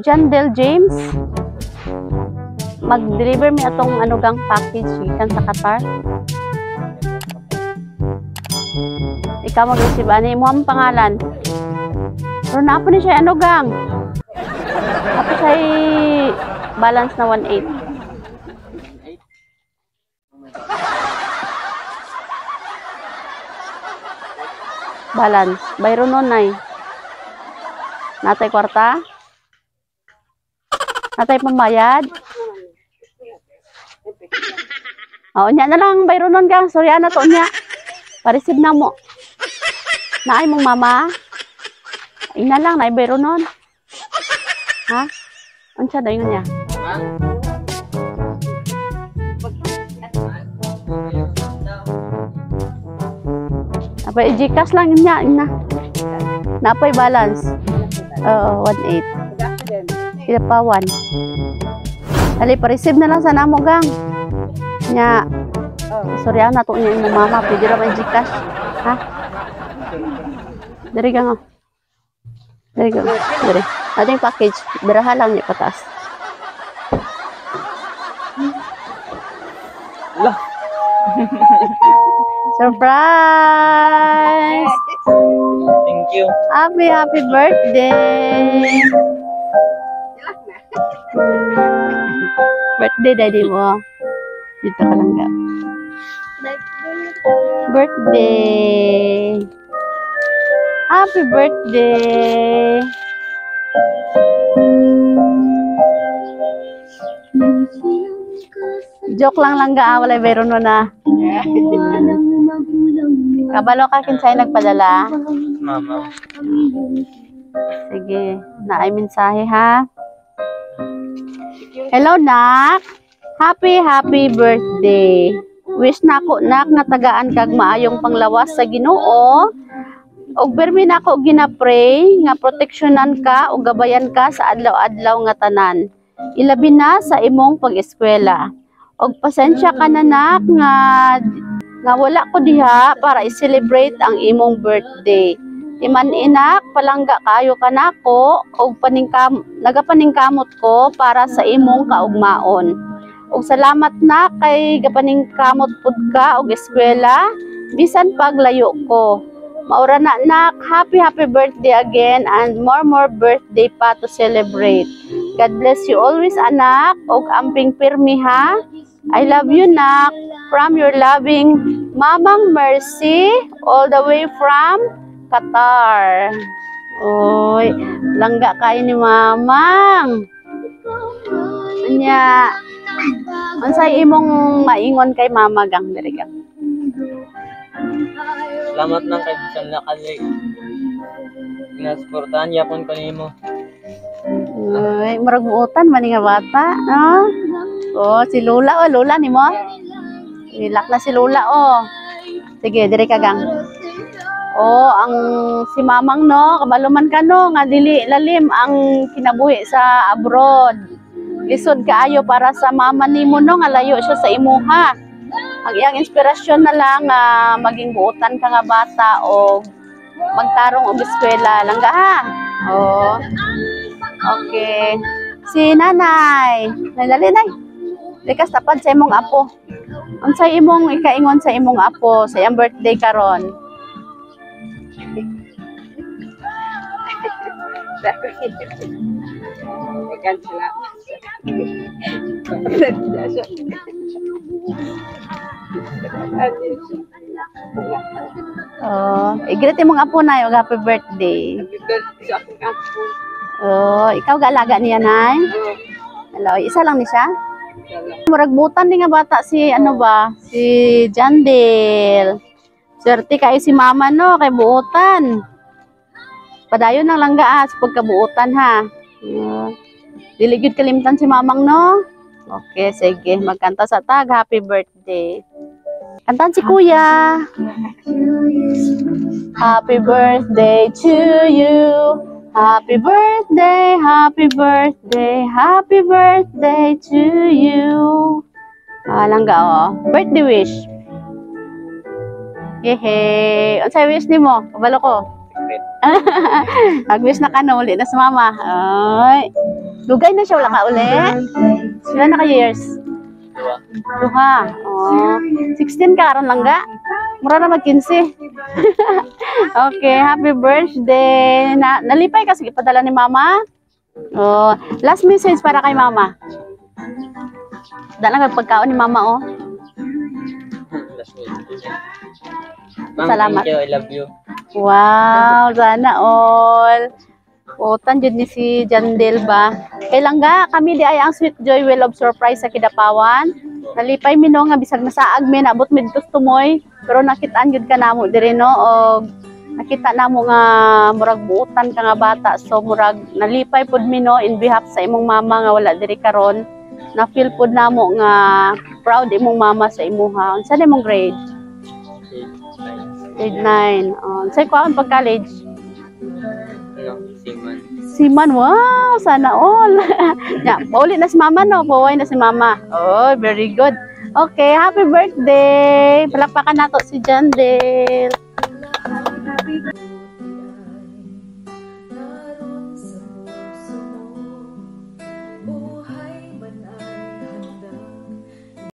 Jandel James, mag-deliver mi atong ano gang package gikan sa Qatar. Ikaw mag-receive ani mo ang pangalan. Pero naa po ni siya ano gang. Tapos siya balance na 1.8. Balance. Bayro nun ay. Natay kwarta? Natay pambayad? Oo, nya na lang. Bayro nun gang. Sorry, ana to nya. Pa-receive na mo. Naay mong mama? Ina lang, naay bayro nun. Ha? Unsa daw yun niya? Apay GCash lang niya, ina. Napay balance. Oo, 1.8. Ila pa 1. Dali, pa-receive na lang sa namo gang. Nya. Sorry ana to niya imong mama, pwede ra may GCash. Ha? Diri gang. Oh. Diri gang. Diri. Ating package, biraha lang niya pataas. Lah. Surprise! Thank you. Happy, happy birthday! Birthday, daddy mo. Dito ka lang, Gab. Birthday! Happy birthday! Joke lang lang ga, walay meron mo na. Kabalo ka kinsay nagpadala? Mama. Sige, naay mensahe ha. Hello nak. Happy happy birthday. Wish nako nak nga tagaan kag maayong panglawas sa Ginoo. Og permi nako gina-pray nga proteksyonan ka ug gabayan ka sa adlaw-adlaw nga tanan. Ilabi na sa imong pag-eskwela. Og pasensya ka na nak nga nga wala ko diha para i-celebrate ang imong birthday. Timan inak, palangga kaayo ka nako og nagapaningkamot ko para sa imong kaugmaon. Og salamat na kay gapaningkamot pud ka og eskwela bisan paglayo ko. Maura na nak, happy happy birthday again and more more birthday pa to celebrate. God bless you always anak og amping pirmi ha. I love you nak, from your loving Mamang Mercy all the way from Qatar. Oy, langga kayo ni Mamang. Anya, unsay imong maingon kay Mama gang diri gang? Salamat nang kay bisan na kali. Ginasuportahan yapon ko nimo. Uy, murag buotan man ni nga bata, no? Oh, si Lola, oh, Lola nimo? Ilak na si Lola, oh. Sige, diri ka gang. Oh, ang si Mamang no, kabalo man ka no, nga dili lalim ang kinabuhi sa abroad. Lisod kaayo para sa mama nimo no, nga layo siya sa imuha. Ang iyang inspirasyon na lang nga maging buotan ka nga bata o magtarong og eskwela lang ga ha. Oh. Okay. Si nanay, nalali nay. Likas tapad sa imong apo. Unsay imong ikaingon sa imong apo sa iyang birthday karon? Oh, i-greet imong apo nay og happy birthday. Happy birthday sa akong apo. Oh, ikaw gaalaga niya nay? Hello, isa lang ni siya? Murag butan ni nga bata si ano ba? Si Jandel. Swerte kayo si mama no, kay buotan. Padayon lang langga ah, sa pagkabuotan ha. Dili gyud kalimtan si mamang no. Okay, sige, magkanta sa tag happy birthday. Kantan si kuya. Happy birthday to you. Happy birthday, happy birthday, happy birthday to you. Ah, langga oh. Birthday wish. Yehey. Unsay wish nimo? Kabalo ko. Secret. Nag-wish na ka na uli na sa mama. Ay. Dugay na siya wala ka uli? Pila na ka years? 2. 2. Oh, 16 ka karon, langga? Mura na mag 15. Okay, happy birthday. Na nalipay ka sa gipadala ni Mama? Oh, last message para kay Mama. Dala kag pagkaon ni Mama, oh. Last message. Ma'am, Salamat. thank you. I love you. Wow, sana all. Utan jud ni si Jandel ba? Kay, langga, kami di ay ang Sweet Joy Will of Surprise sa Kidapawan. Nalipay mi, no, nga bisag nasaag mi, naabot mi dito sa Tumoy, pero nakitaan jud ka namo diri, no, og nakita namo nga murag buutan ka nga bata, so murag nalipay pud mi, no, in behalf sa imong mama nga wala diri karon. Na feel pud namo nga proud imong mama sa imuha. Unsa na imong grade? Grade 9. Grade 9. Oh, unsay kuan pag college? Ano? Seaman. Seaman, wow, sana all. Ya, pauli na si Mama, no? Paway na si Mama. Oh, very good. Okay, happy birthday. Palakpakan nato si Jandel.